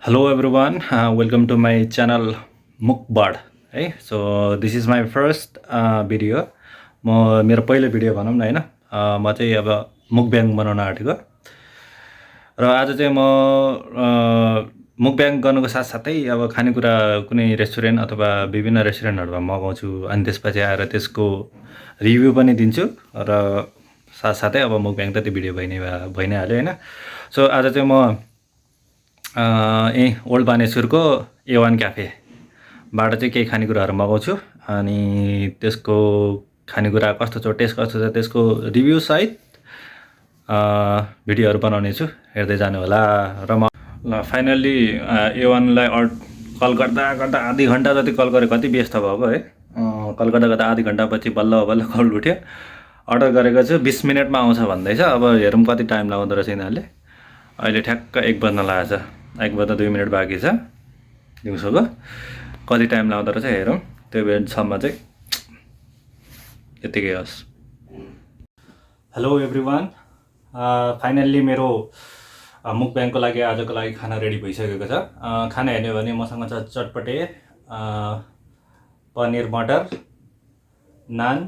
Hello everyone, welcome to my channel Mukbad है so this is my first video मेरो पहिलो video भनौँ न होइन म चाहिँ अब मुकब्याङ बनाउन आँटेको र आज चाहिँ म मुकब्याङ गर्नुको साथसाथै अब खानेकुरा कुनै रेस्टुरेन्ट अथवा विभिन्न रेस्टुरेन्टहरूमा मगाउँछु अनि त्यसपछि आएर त्यसको रिभ्यू पनि दिन्छु र साथसाथै अब मुकब्याङ त त्यो भिडियो भइ नै हाल्यो होइन सो आज चाहिँ म यहीँ ओल्ड बानेश्वरको A1 क्याफेबाट चाहिँ केही खानेकुराहरू मगाउँछु अनि त्यसको खानेकुरा कस्तो छ टेस्ट कस्तो छ त्यसको रिभ्यू सहित भिडियोहरू बनाउने छु हेर्दै जानु होला र म ल फाइनल्ली A1लाई कल गर्दा गर्दा आधी घन्टा जति कल गरेँ कति व्यस्त भएको है कल गर्दा गर्दा आधी घन्टापछि बल्ल बल्ल कल उठ्यो अर्डर गरेको छु 20 मिनटमा आउँछ भन्दैछ अब हेरौँ कति टाइम लगाउँदो रहेछ यिनीहरूले अहिले ठ्याक्क 1 बज्न लागेको छ 1 बज्दा 2 मिनट बाँकी छ दिउँसोको कति टाइम लाग्दो रहेछ हेरौँ त्यो बेलासम्म चाहिँ यतिकै होस् हेलो एभ्रिवान फाइनल्ली मेरो मुकब्याङको लागि आजको लागि खाना रेडी भइसकेको छ खाना हेर्ने भने मसँग छ चटपटे पनिर मटर नान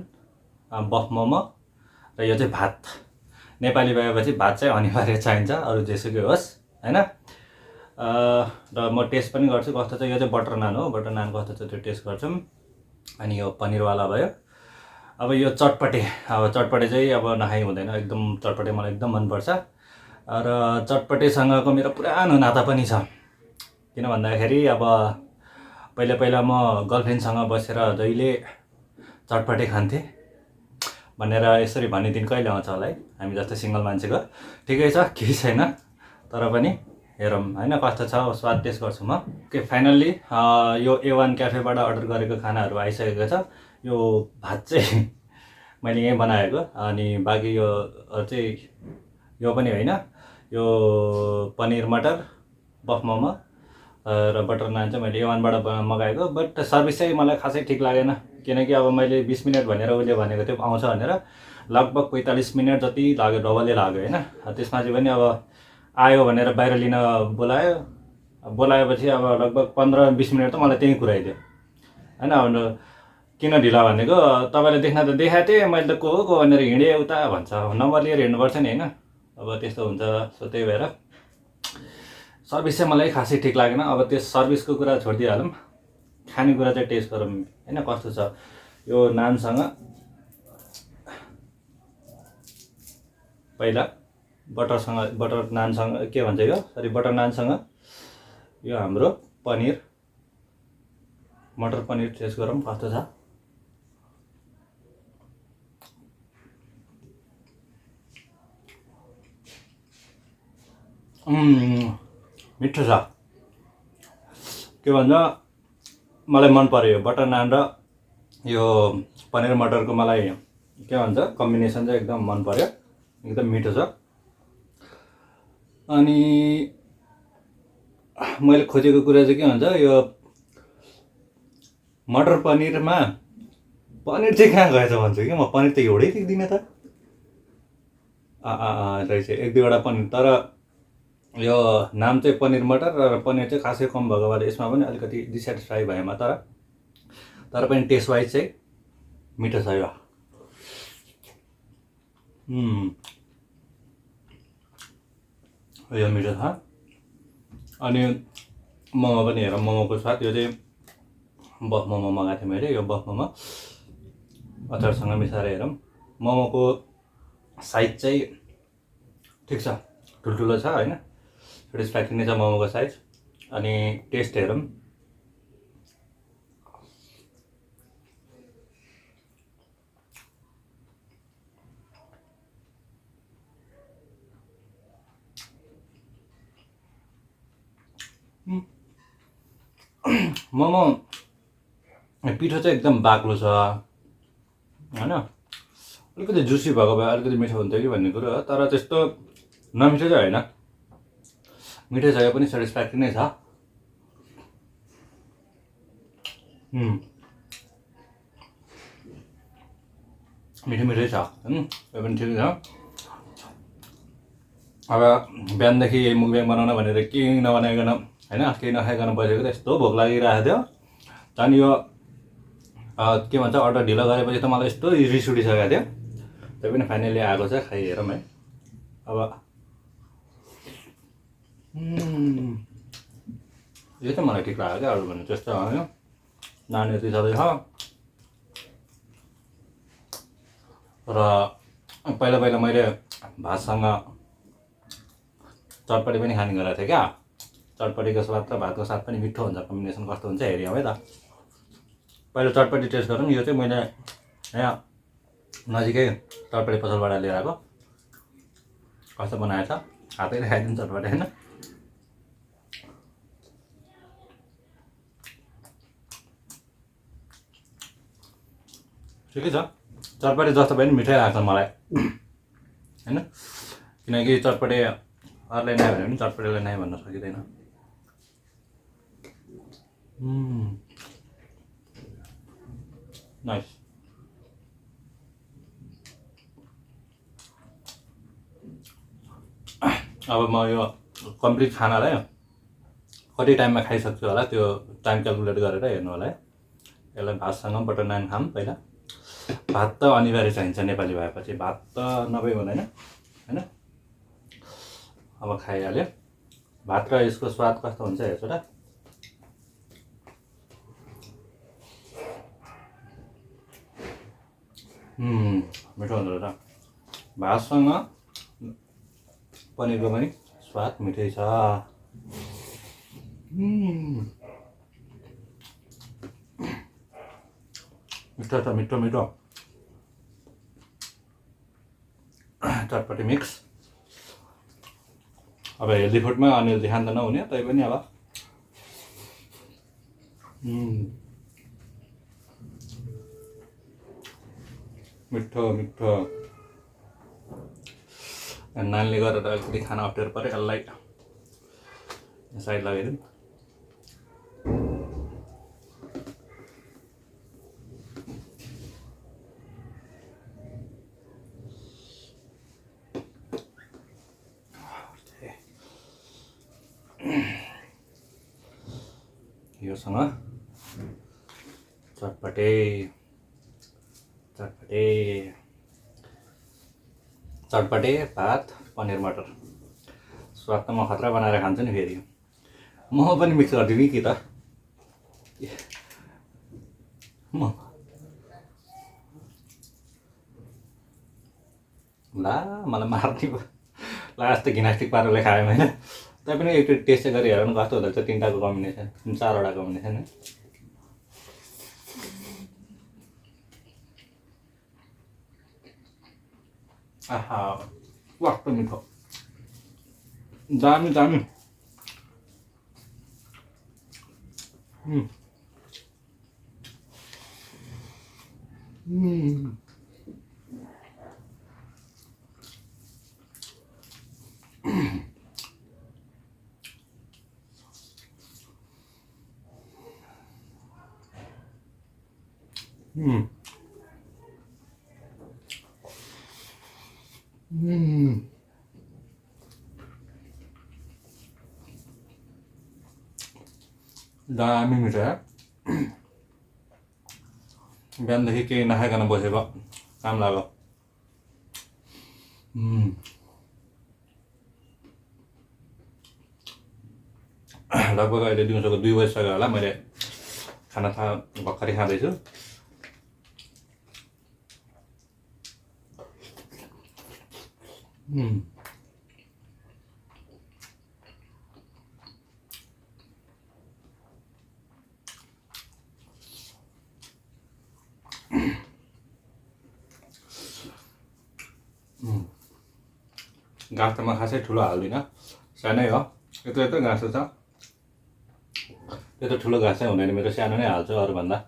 बफ मोमो र यो चाहिँ भात नेपाली भएपछि भात चाहिँ अनिवार्य चाहिन्छ अरू जेसुकै होस् हैन र म टेस्ट पनि गर्छु कस्तो छ यो चाहिँ बटर नान हो बटर नान कस्तो छ त्यो टेस्ट गर्छौँ अनि यो पनिरवाला भयो अब यो चटपटे चाहिँ अब नखाइ हुँदैन एकदम चटपटे मलाई एकदम मनपर्छ र चटपटेसँगको मेरो पुरानो नाता पनि छ किन भन्दाखेरि अब पहिला म गर्लफ्रेन्डसँग बसेर जहिले चटपटे खान्थेँ भनेर यसरी भन्ने दिन कहिले आउँछ होला है हामी जस्तै सिङ्गल मान्छेको ठिकै छ केही छैन तर पनि हेरौँ होइन कस्तो छ स्वाद टेस्ट गर्छु म ओके फाइनल्ली यो A1 क्याफेबाट अर्डर गरेको खानाहरू आइसकेको छ यो भात चाहिँ मैले यहीँ बनाएको अनि बाँकी यो चाहिँ यो पनि होइन यो पनिर मटर बफ मोमो र बटर नान चाहिँ मैले A1बाट मगाएको बट सर्भिस चाहिँ मलाई खासै ठिक लागेन किनकि अब मैले 20 मिनट भनेर उसले भनेको थियो आउँछ भनेर लगभग 45 मिनट जति लाग्यो डबलै लाग्यो होइन त्यसमा चाहिँ पनि अब आयो भनेर बाहिर लिन बोलाएपछि अब लगभग 15-20 मिनट त मलाई त्यहीँ कुराइदियो होइन अब किन ढिला भनेको तपाईँले देख्न त देखाएको थिएँ मैले त को हो भनेर हिँडेँ उता भन्छ नम्बर लिएर हिँड्नुपर्छ नि होइन अब त्यस्तो हुन्छ सो त्यही भएर सर्भिस चाहिँ मलाई खासै ठिक लागेन अब त्यस सर्भिसको कुरा छोडिदिइहालौँ खानेकुरा चाहिँ टेस्ट गरौँ होइन कस्तो छ यो नानसँग पहिला बटर नानसँग के भन्छ यो सरी बटर नानसँग यो हाम्रो मटर पनिर टेस्ट गरौँ कस्तो छ मिठो छ के भन्छ मलाई मन पर्यो यो बटर नान र यो पनिर मटरको मलाई के भन्छ कम्बिनेसन चाहिँ एकदम मन पर्यो एकदम मिठो छ अनि मैले खोजेको कुरा चाहिँ के भन्छ यो मटर पनिरमा पनिर चाहिँ कहाँ गएछ भन्छु कि म पनिर त एउटै देख्दिनँ त रहेछ 1-2वटा पनिर तर यो नाम चाहिँ पनिर मटर र पनिर चाहिँ खासै कम भएको भएर यसमा पनि अलिकति डिसेटिस्फाई भएमा तर पनि टेस्ट वाइज चाहिँ मिठो छ यो यो मिठो छ अनि मोमो पनि हेर मोमोको स्वाद यो चाहिँ बफ मोमो मगाएको थिएँ मैले यो बफ मोमो अचारसँग मिसाएर हेरौँ मोमोको साइज चाहिँ ठिक छ ठुल्ठुलो छ होइन सेटिस्फ्याक्ट्री नै छ मोमोको साइज अनि टेस्ट हेरौँ मोमो पिठो चाहिँ एकदम बाक्लो छ होइन अलिकति जुसी भएको भए अलिकति मिठो हुन्थ्यो कि भन्ने कुरो हो तर त्यस्तो नमिठो चाहिँ होइन मिठो छ यो पनि सेटिस्फ्याक्ट्री नै छ मिठो छ यो पनि ठिकै छ अब बिहानदेखि मुकब्याङ बनाउन भनेर केही नबनाइकन होइन केही नखाइकन बसेको त यस्तो भोक लागिरहेको थियो झन् यो के भन्छ अर्डर ढिलो गरेपछि त मलाई यस्तो रिस उठिसकेको थियो त्यही पनि फाइनली आएको छ खाइ हेरौँ है अब यो त मलाई ठिक लाग्यो क्या अरू भन्नु त्यस्तो होइन नानी यति सधैँ छ र पहिला पहिला मैले भातसँग चटपटी पनि खाने गरेको थिएँ क्या चटपटीको स्वाद र भातको स्वाद पनि मिठो हुन्छ कम्बिनेसन कस्तो हुन्छ हेऱ्यौँ है त पहिला चटपटी टेस्ट गरौँ यो चाहिँ मैले यहाँ नजिकै चटपटी पसलबाट लिएर आएको कस्तो बनाएछ हातैले खाइदिनु चटपटी होइन ठिकै छ चटपटी जस्तो पनि मिठै लाग्छ मलाई होइन किनकि चटपटी अरूले नै भने पनि चटपटीलाई नै भन्न सकिँदैन नाइस अब म यो कम्प्लिट खानालाई कति टाइममा खाइसक्छु होला त्यो टाइम क्यालकुलेट गरेर हेर्नु होला है यसलाई भातसँग बटर नान खाऊँ पहिला भात त अनिवार्य चाहिन्छ नेपाली भएपछि भात त नभई हुँदैन होइन अब खाइहाल्यो भात र यसको स्वाद कस्तो हुन्छ हेर्छु र मिठो हुँदो रहेछ भातसँग पनिरको पनि स्वाद मिठै छ मिठो छ मिठो मिठो चटपटी मिक्स अब हेल्दी फुडमा अनहेल्दी खान त नहुने तै पनि अब मिठो मिठो नानीले गरेर अलिकति खाना अप्ठ्यारो पऱ्यो यसलाई साइड लगाइदिउँ योसँग चटपटे चटपटे चटपटे भात पनिर मटर स्वाद त म खतरा बनाएर खान्छु नि फेरि मोमो पनि मिक्स गरिदिनु कि त म ला मलाई मार्ने लास्ट त घिनास्टिक पाराले खाएँ होइन तै पनि एकचोटि टेस्ट चाहिँ गरी हेरौँ कस्तो हुँदो रहेछ तिनवटाको कम्बिनेसन 4वटा कम्बिनेसन है आहा कस्तो मिठो दामी दामी दामी मिठो बिहानदेखि केही नखाइकन बसेको काम लाग्यो लगभग अहिले दिउँसोको 2 बजिसक्यो होला मैले खाना भर्खरै खाँदैछु गाँस त म खासै ठुलो हाल्दिनँ सानै हो यत्रो यत्रो गाँस छ त्यो त ठुलो घाँस चाहिँ हुँदैन मेरो सानो नै हाल्छु अरूभन्दा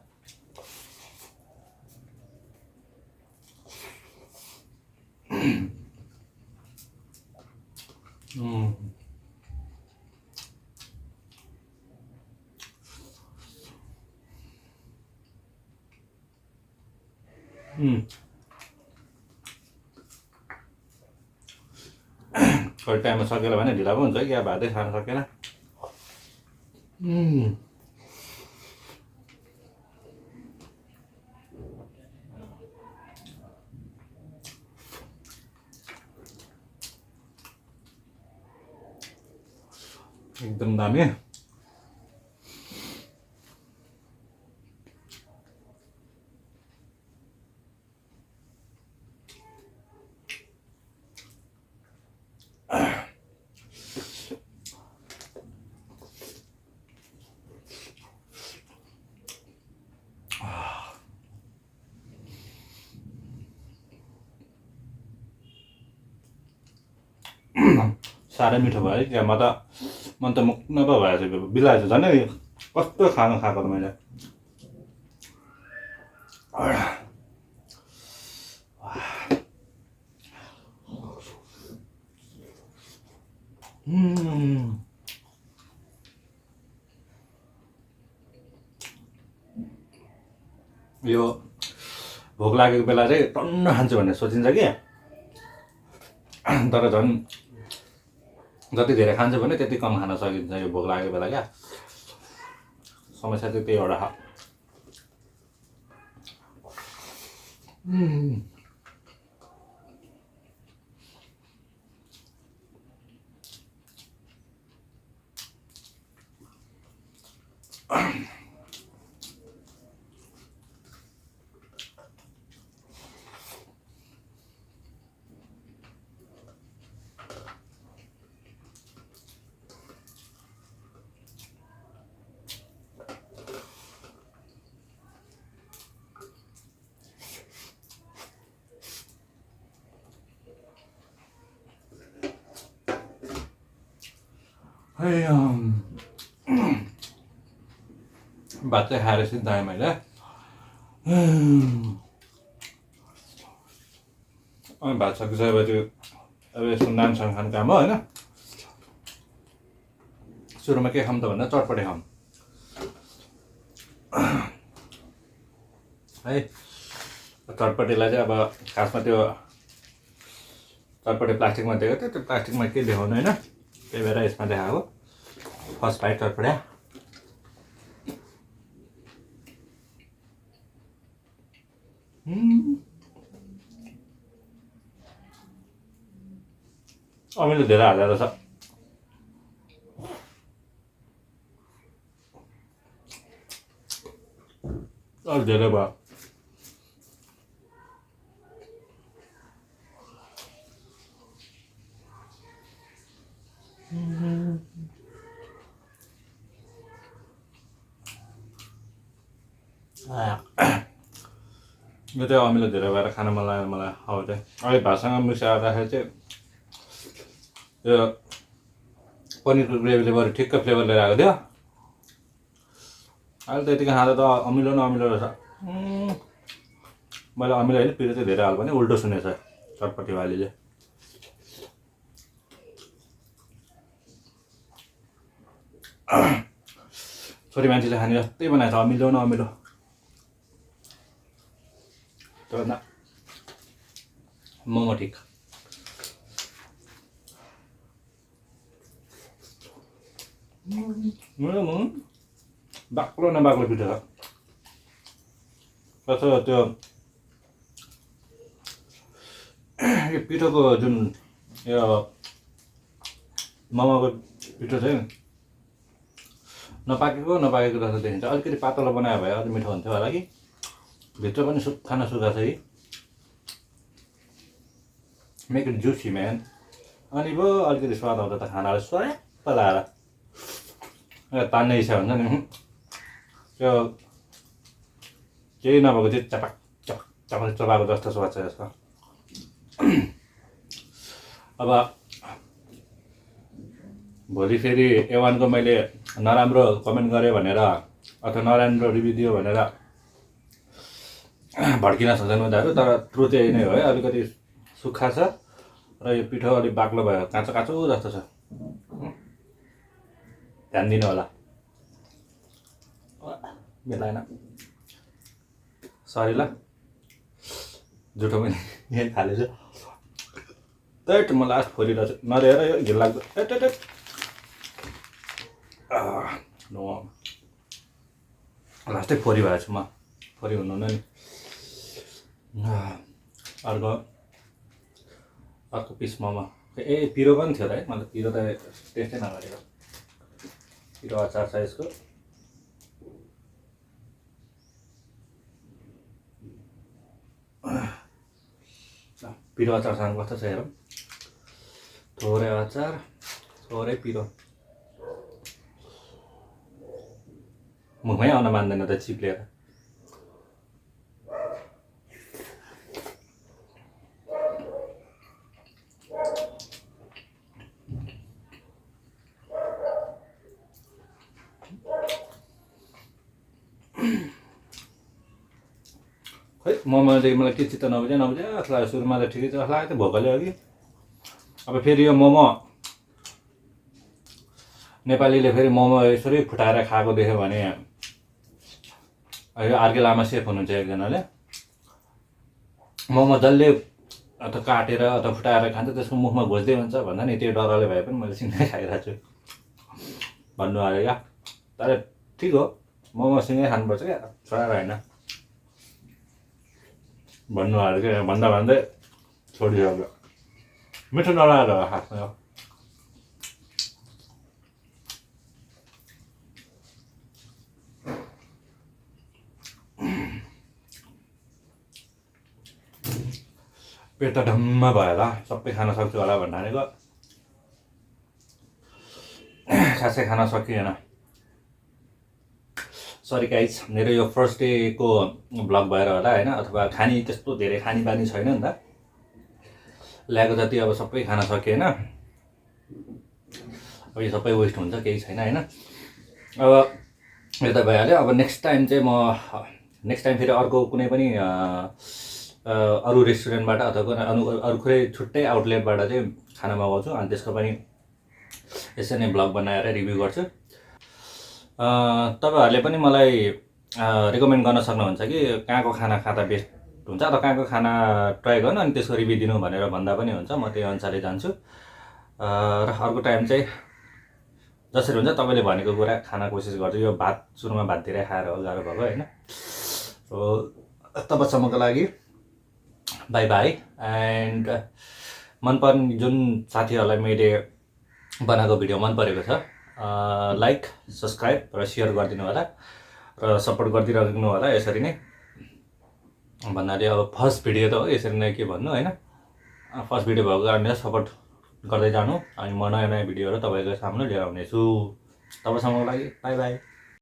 कति टाइममा सकेर भने ढिला पो हुन्छ कि अब भातै खान सकेन एकदम दामी। साह्रै मिठो भयो है क्या। म त मुक्न पो भएछ बिलाएछ झन् कस्तो खानु खाएको त मैले। यो भोक लागेको बेला चाहिँ टन्न खान्छु भन्ने सोचिन्छ कि, तर झन् जति धेरै खान्छ भने त्यति कम खान सकिन्छ यो भोक लागेको बेला क्या। समस्या चाहिँ त्यही एउटा छ। भात चाहिँ खाएर सिद्धाएँ मैले। अनि भात सकिसकेपछि अब यसको नानसँग खाने काम हो होइन। सुरुमा के खाऊँ त भन्दा चटपटे खाऊँ है। चटपटेलाई चाहिँ अब खासमा त्यो चटपटे प्लास्टिकमा दिएको थियो, त्यो प्लास्टिकमा के देखाउनु होइन, त्यही भएर यसमा देखाएको फर्स्ट बाइट चटपटे। अमिलो धेरै हालेर रहेछ। अलिक धेरै भयो। यो चाहिँ अमिलो धेरै भएर खान मन लाग्यो मलाई। अब चाहिँ अहिले भातसँग मिसाउँदाखेरि चाहिँ यो पनिरको ग्रेभीले बरु ठिक्क फ्लेभर लिएर आएको थियो। अहिले त यतिको खाँदा त अमिलो न अमिलो रहेछ। मैले अमिलो होइन पिरो चाहिँ धेरै हाल्यो भने उल्टो सुनेछ चटपटी वालीले। छोरी मान्छेले खाने जस्तै बनाएछ, अमिलो न अमिलो। त्योभन्दा मोमो ठिक। बाक्लो न बाक्लो पिठो छ। कस्तो त्यो यो पिठोको जुन यो मोमोको पिठो चाहिँ नपाकेको जस्तो देखिन्छ। अलिकति पातलो बनायो भए अलिक मिठो हुन्थ्यो होला कि। भित्र पनि सुक्खा न सुक्खा छ है। Make it Jussi man. अनि पो अलिकति स्वाद आउँछ त खानालाई स्वाप लाएर। तान्ने इच्छा हुन्छ नि त्यो केही नभएको चाहिँ चपाक चपाक चपाक चलाएको जस्तो स्वाद छ यसको। अब भोलि फेरि A1को मैले नराम्रो कमेन्ट गरेँ भनेर अथवा नराम्रो रिभ्यू दियो भनेर भड्किन सक्छन् उनीहरू। तर ट्रु चाहिँ यही नै हो है। अलिकति सुक्खा छ र यो पिठो अलिक बाक्लो भयो, काँचो काँचो जस्तो छ। ध्यान दिनु होला। मिलाएन सरी ल, जुठो पनि यही खालेछु। त्यही म लास्ट फोरिरहेछु नदिएर यो घिन लाग्दो। लास्टै फोरी भएको छु म फोरी हुनु नि अर्को पिस मोमो पिरो पनि थियो त है मतलब पिरो त टेस्टै नगरेको पिरो अचार छ यसको पिरो अचारसँग कस्तो छ हेरौँ थोरै अचार थोरै पिरो मुखमै आउन मान्दैन त चिप्लेर खै मोमोदेखि मलाई के चित्त नबुझ्यो जस्तो लाग्यो सुरुमा त ठिकै जस्तो लाग्यो त भोकले अघि अब फेरि यो मोमो नेपालीले फेरि मोमो यसरी फुटाएर खाएको देख्यो भने यो आर्के लामा सेफ हुनुहुन्छ एकजनाले मोमो जसले अथवा काटेर अथवा फुटाएर खान्छ त्यसको मुखमा घोज्दै हुन्छ भन्दा नि त्यो डरले भए पनि मैले सिँगै खाइरहेको छु भन्नु आयो क्या तर ठिक हो मोमो सिँगै खानुपर्छ क्या छोडेर होइन भन्नु आयो क्या भन्दा भन्दै छोडिसक्यो मिठो नलागेर खासमा पेट त ढम्म भयो होला सबै खान सक्छु होला भन्नालेको खासै खान सकिएन सरी गाइज मेरो यो फर्स्ट डेको भ्लग भएर होला होइन अथवा खानी त्यस्तो धेरै खानी बानी छैन नि त ल्याएको जति अब सबै खान सकिएन अब यो सबै वेस्ट हुन्छ केही छैन होइन अब यो त भइहाल्यो अब नेक्स्ट टाइम चाहिँ म नेक्स्ट टाइम फेरि अर्को कुनै पनि अरू रेस्टुरेन्टबाट अथवा अरू कुनै छुट्टै आउटलेटबाट चाहिँ खाना मगाउँछु अनि त्यसको पनि यसरी नै भ्लग बनाएर रिभ्यू गर्छु तपाईँहरूले पनि मलाई रिकमेन्ड गर्न सक्नुहुन्छ कि कहाँको खाना खाँदा बेस्ट हुन्छ अथवा कहाँको खाना ट्राई गर्नु अनि त्यसको रिभ्यू दिनु भनेर भन्दा पनि हुन्छ म त्यही अनुसारले जान्छु र अर्को टाइम चाहिँ जसरी हुन्छ तपाईँले भनेको कुरा खाना कोसिस गर्छु यो भात सुरुमा भात धेरै खाएर हो गाह्रो भएको होइन सो तबसम्मको लागि बाई बाई एन्ड मनपर्ने जुन साथीहरूलाई मैले बनाएको भिडियो मन परेको छ लाइक सब्सक्राइब र सेयर गरिदिनु होला र सपोर्ट गरिदिनु होला यसरी नै भन्नाले अब फर्स्ट भिडियो त हो यसरी नै के भन्नु होइन फर्स्ट भिडियो भएको कारणले सपोर्ट गर्दै जानु अनि म नयाँ नयाँ भिडियोहरू तपाईँको सामु लिएर आउनेछु तबसम्मको लागि बाई बाई